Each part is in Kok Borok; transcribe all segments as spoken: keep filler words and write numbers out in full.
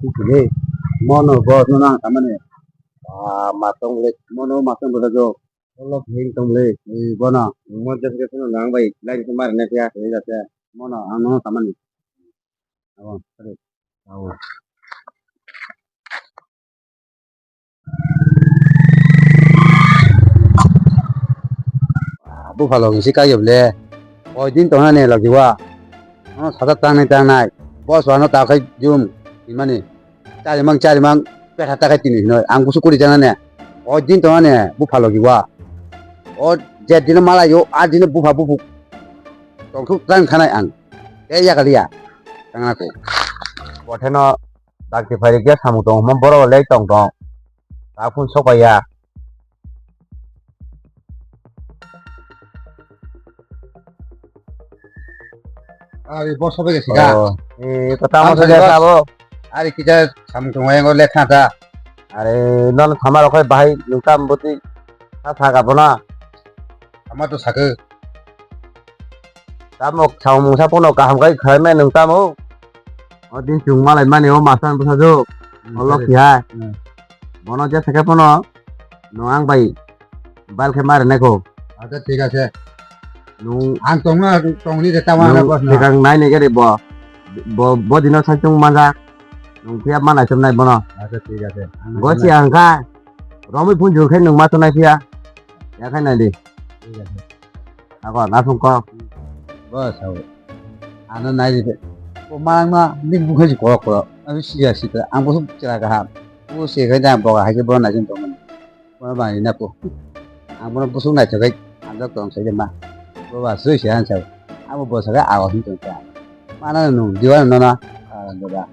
Kile, mono boss no nang samani. Ah, masong le, mono masong boda jo. Olok hin tong le, eh, bono. Mo jas ke sono nang bai, line ke mar ne kya, eh, jate. Mono, ang no samani. Abo, sorry. Abo. Buphalo hwnwi se kaiyo bwle. Koi din tongna ne logi wa. Ano sata tangnai tangnai. Boss wano ta khai jum. Imani. Chari mang chari mang. Petha ta khai tini hinoi. Ang busu kuri jana ne. Koi din tongna ne. Buphalo gi wa. O je dino malayo. A dino bupha buphu. Tongthuk tang thanai ang. Tei yakaliya. Tangna ko. Botheno dakti phai rikya samung tong hwnma borok le tong tong. Ta phun sokpaiya. Ari boss sobai gesi ka? Oh, eh, ko tamo soja sabo. Ari kita samung tong yang lekha ta. Are non thamar okhai bahai nungtam boti sa sa ka bona. Thamar to sakhe. Tamo samung mungsa pono kaham kai khaimai nung tamo. O din chwng malai mani o mastan bwsajwk. Hmm, o lok hai. Hmm. Bono jesa khe pono nung ang bai bal khe mari nai kho. Acha thik ase. Nung ang tongna tongni de tamo nung boss na. Sikang nai ni gari bo. Bo, bo dino sai chung manja. Nung phiya manai tum nai bono. Acha thik ase. Go si ang kha. Romwi phun jul khe nung ma tum nai phiya. Ya khai nai di. Thik ase. Ako nasung kok. Boss, ako. Ano nai di. Ko mang ma, ning bukhai si korok korok. Ano siya sita. Ang bosu chira kaham. Ko se khai jang boga hai ke bono nai jin tong. Bono bang ina ko. Ang bono bosu nai chakai. Ang dok tong sai ma. Ko ba sui se han sai. Ang bo bosa ga ago hin tong ta. Mana nung diwan nona. Ah, boga.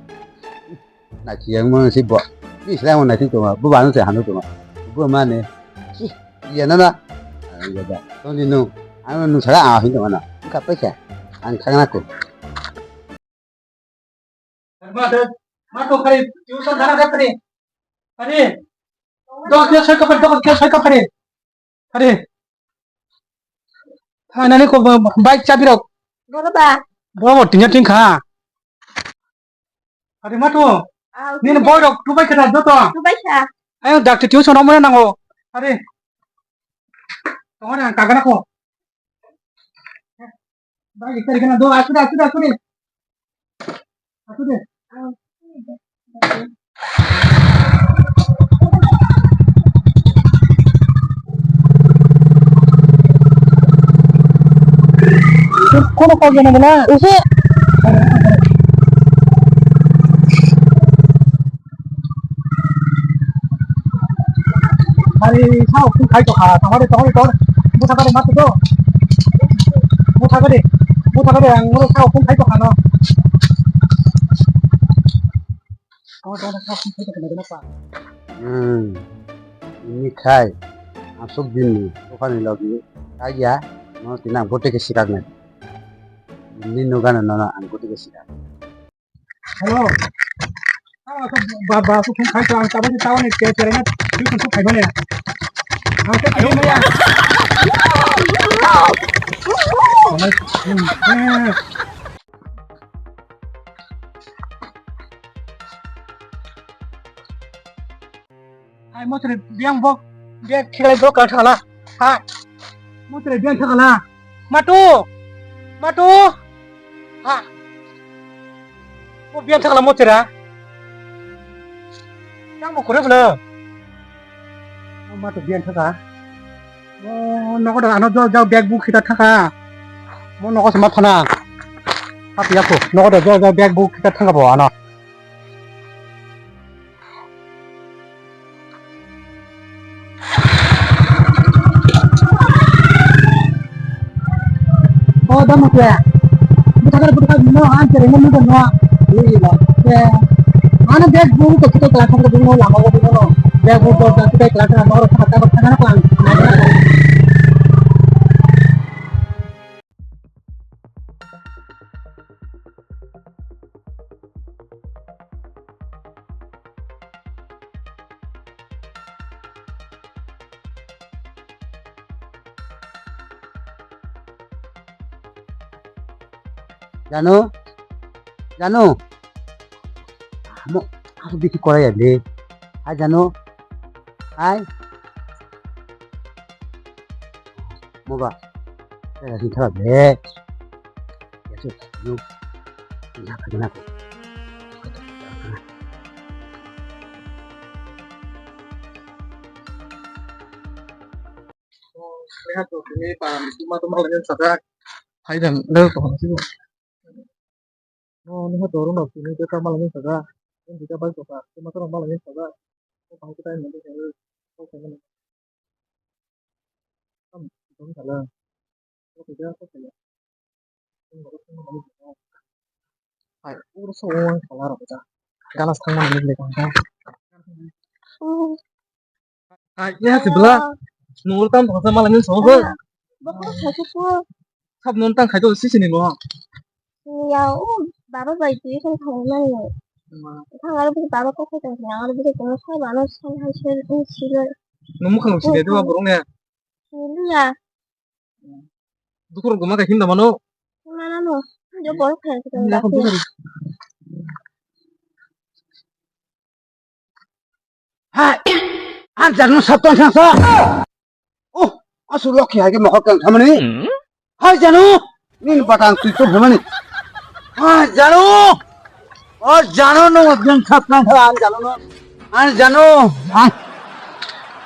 Naisiyang mo si bo. Ni sila mo naising tongo. Bo bano se hanu tongo. Bo mane. Si, iya nana. Ang gada. Toni no. Ang no sara a hin tongo na. Ka paisa. Ang thangna ko. Ma to, ma to kare, tuition thana ka kare. Kare. Dok kya sai ka pare, dok kya sai ka pare. Kare. Thanani ko bike chabi rok. Boro ba. Boro bo tingya tingkha. Ari ma tu. Ah, nini okay. Boy rok tubai khe da joto. Tubai kha. Ayo dakti tuition rok mane nango. Ari. Tongore ang kagana ko. Bai kari kana do asuri asuri asuri. Asuri. Kono kok jana bela. Isi. Hari sao khum khai to kha. Tongore tongore tongore. Buta kare matu to. Buta kare. Buta kare ang ngoro sao khum khai to kha no. Hmm. Ini khai. Asuk din ni. Bukan ni lagi. Kaya. No tinang bote ke sikak na. Ini no gana no ang bote ke sikak. Hello. Ba ba su khum khai to ang tabani tawani ke tere na. Yu khum khai bane. Ang ke khai bane. Hai motri biang bok biang khilai bok ka thala. Ha. Motri biang thakala. Matu. Matu. Ha. Mo biang thakala motri ra. Yang mo kore bela. Mo matu biang thaka. Mo nogo da ano jo jo bag bu khita thaka. Mo nogo sama thana. Tapi aku nogo da jo jo bag bu khita thaka bo ano. O da mukya. Butakar butakar no an tere no muda no. Ui la. Ano bag bu ko kita kelas satu dulu lama ko dulu. Bag bu ko kita kelas satu lama ko kita kelas satu. Janu, Janu, amo, Biki korai ya de. Hai jano. Hai. Moba. Eh, di thala de. Ya su. Yo. Ya ka na ko. Hai dan, dan to. No, no, to, no, sini kita malam ini saja. Ini kita balik kota. Cuma terus malam ini saja. Oh, kamu kita yang nanti saya. Oh, saya. Kamu, kamu salah. Oh, tidak, oh, saya. Hai, ur so wan kala rok ta. Ganas thang mani le kang ta. Hai, ya si bela. Nungul tam thang sa malam ini so. Bokor khasu ko. Sab non tang khai to si sini lo. Ya, o baba bai twi khan thang mani. Thang aro baba ko khai tang thang aro baba ko sa ba no san hai se silo. Numu khang sini to borong ya. Silo ya. Dukur goma kai hinda mano. Mana no. Jo bol khai kita. Hai, an jano sab tang sa. Oh, asu lokhi hai ke mokok tang thamani. Hai jano, nin batang twi to thamani. Hai jano. O jano no jeng sab tang an jano no. An jano. An.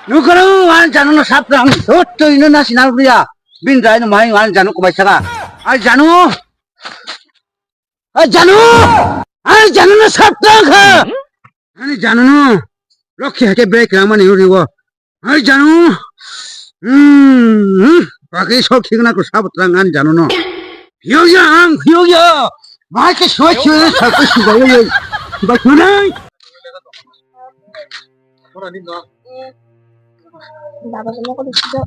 Nukano an jano no sab tang. Sot to ino na sinal priya. Bin dai no mai an jano kumai saka. Ai jano. Ai jano. Ai jano no sab tang kha. Ani jano no. Lokhi hake break lamani uri wo. Ai jano. Hmm. Bagi sok higna ko sab tang an jano no. Yo ya ang yo ya. Mai ke so so sa ko su ga yo. Ba ko nai. Baba ko ko do.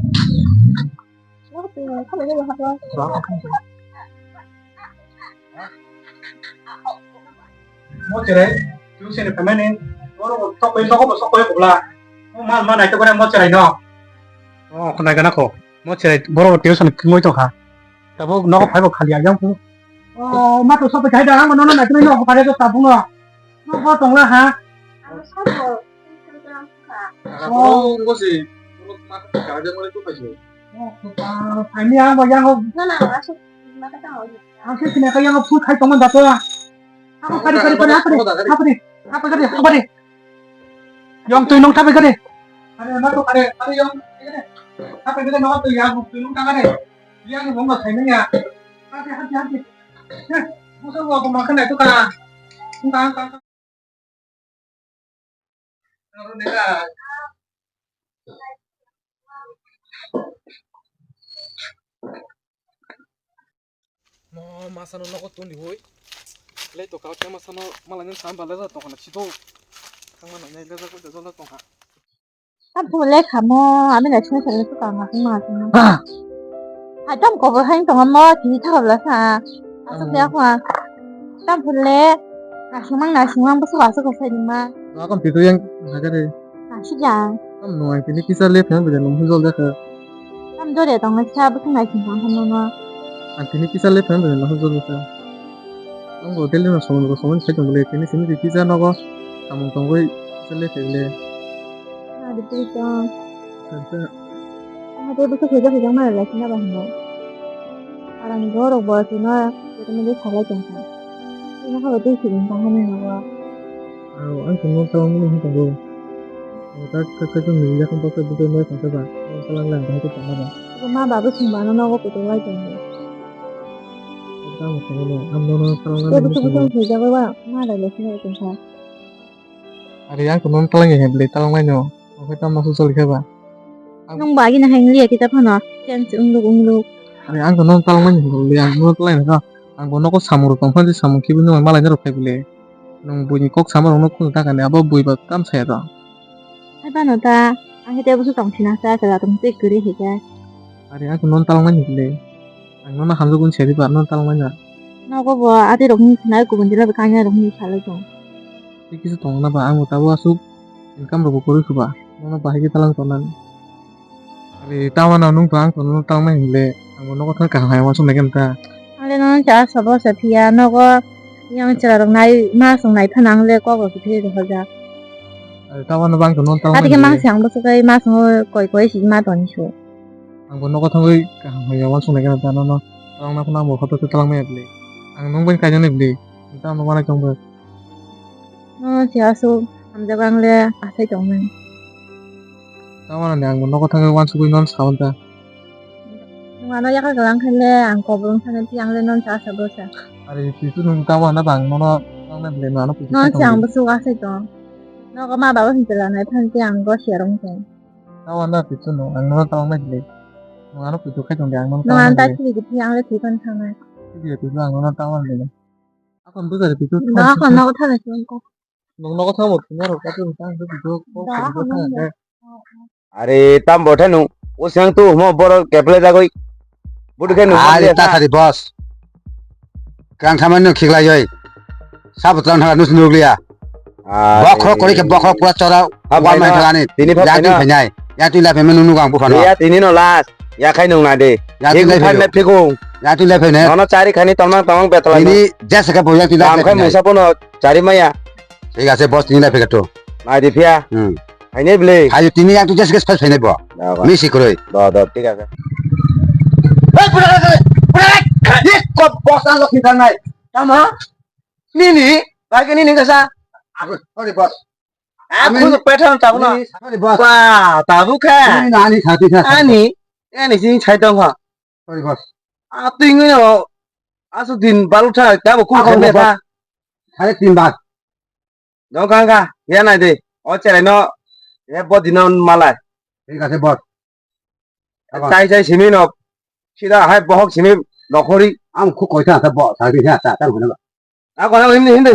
Mo cherai, tu sini pemeni, oro tokoi tokoi tokoi kubla. Mo mal mal nai tokoi mo cherai no. Oh, khonai gana ko. Mo cherai, boro tuition khimoi tongkha. Tabo nogo phaibo khali ayang pu. Oh, ma to sope khai da, ang no na khimoi no phare to tabung no. Nogo tongla ha. Ang sabo. Oh, ngosi. Mo ma ka ja mo tu phai. Oh, ani ang bo yang. Na na, asuk mata tang. Ang sini ka yang pu khai tongman da to. Apa kari kari kari apa ni? Apa ni? Apa ni? Apa ni? Yang tu nong tapi kari. Ada apa tu kari? Ada yang apa kari nong tu yang tu nong tak kari. Yang nong tak kari ya. Hati hati hati. Heh, musuh gua aku makan itu kan. Entah entah. Mo masano nogo tuni hui. Le to kau kema sano malai nang sam bala ja tongkha na sito. Thangma nang nai le ja ko jala tongkha. Tam phule khamo ami na sina sina su kang ma ma sina. Hai tam ko bo hai tong mo ti tha la sa. Asuk ya kwa. Tam phule. Asumang na sumang bu su asuk sai ma. Wa kam ti tu yang na ka de. Asuk ya. Tam no ai tini kisa le phang bida lum hujol da ka. Tam jore tong sa bu nai sing hang hang no. Ang tini kisa le phang bida lum hujol da ka. Ang bo tele no somon ko somon sai tong le tini sini kisa no go. Samung tong goi kisa le phang le. Adi tei tong. Kanta. Adi busu khuja khuja ma le sina ba hino. Arang go rok bo sino. Tete mede salai tong sa. Ino ha tei sini tong hano no. Aro ang tong no tong ni hin tong go. Ang tak tak tak ni ya kong paksa bukai mai kong sa ba. Ang salang lang dai ko tong ba. Ko ma ba bu sing ba no no ko to lai tong. Ang tong no ang no no salang lang. Ko bu tu bu tong sa ba ma da le sina tong sa. Are ang tong no talang ya ble talang lai no. Ang tong ma su sol khe ba. Nung ba agini hai wngya kita phano change wngluk wngluk. Are ang no talang mani hwnwi ang no talang no. Ang bo nogo samung rok tong phano samung khibi no malai no rok phai bole. Nung buini kok sama rok no khunu ta kani abo bui ba tam saya to. Hai bano ta ang hete busu tong thina sa sa tong te kuri hika. Are ang no talang mani bole. Ang no hamjak un seri ba no talang mani. Nogo bo ati rok ni sinai kubun jila kanya rok ni salai tong. Tei kisa tongna ba ang bo tabo aswk income rok bo kwrwi kha ba, nono bahai khe talang tongnani. Are tamo no nwng to ang to nono talnai hwnle, ang bo nogo thang kaham hai uansuk nai khe ta. Ang le nono cha sabo sa phiya, nogo Yang chwla rok nai ma song nai phano ang le kok rok kithwi rw hojak. Ari tamo no bang to non tamo. Ati khe mang se ang bwswk kai ma songo koi koi si ma toni su. Ang bo nogo thangwi kaham hai ya wansuk nai gana tano no. Tolong na phano ang bo khoto se tolong maya bwle. Ang nung bai kaijak nai bwle. Tamo no manai tong bo. No se asu hamjak ang le asai tong nai. Tamo no ang bo nogo thangwi wansugwi non sawan ta. Nwng ano yakar kwlang khe le ang kobor wng thangwi twi ang le non sa sa bwsa. Ari pitu nwng tamo na bang nono tamo na bwle nwng ano pitu. Non se ang bwswk asai tong. Nogo ma baba hinwi chwla nai phano tei ang go share wng tong. Tamo na pitu nwng ang nono tamo na bwle. Nwng ano pitu khai tong de ang nono tamo na bwle. Nwng ano ta chiri giti ang le thwi phano thangnai. Chiri giti ang nono tamo na bwle. Akon bwsa de pitu. No akon nogo thana se wng kok. Nwng nogo thangbo thwngya rok kaitor wngkha, ang khe video kok video thangya khe. Are tam bo thanu, o siang tu mo boro keple jagoi. Budu khe nwng. Are ta thari boss. Kang khamani no khiklai oi. Sabo tlang thangya nus nukliya. Bokhok kori khe bokhok pura chora. Wal mai thangani. Tini phap ya tui phainai. Ya tui lai phaimani nunu gang buphano. Ya tini no last. Ya khai nwng na de. Ya tui lai phainai. Ya tui lai phainai. Nono chari khani tomang tomang betala. Tini jesa khe bo ya tui lai phainai. Chari maya. Thik ase, boss, tini lai phai kha to. Nai di phiya. Hmm. Hai ne bwle. Hai tini yang tu just guest phai nai bo. Da, ba. Mi si kroi. Da, da, thik ase. Hey, pura, pura, pura. Ye ko boss an lo khita nai. Tama? Nini, bai ke nini kasa. Aku, sorry, boss. Aku tu pethan tabu na. Sorry, boss. Ba, tabu kha. Nini nani khati kha. Ani, ani sini chai tong kha. Sorry, boss. A, twi wngwi no. Aswk din balu tha, tabo kung kha ne tha. Sare tin bar. No kang kha, ya nai de. O cherai no, ya bo dino malai. Thik ase, boss. Chai chai simi no. Sida hai bohok simi nokhori. Ang khu koi tha, tha bo, sa di tha, tha, tha, tha. A ko na hindi, hindi.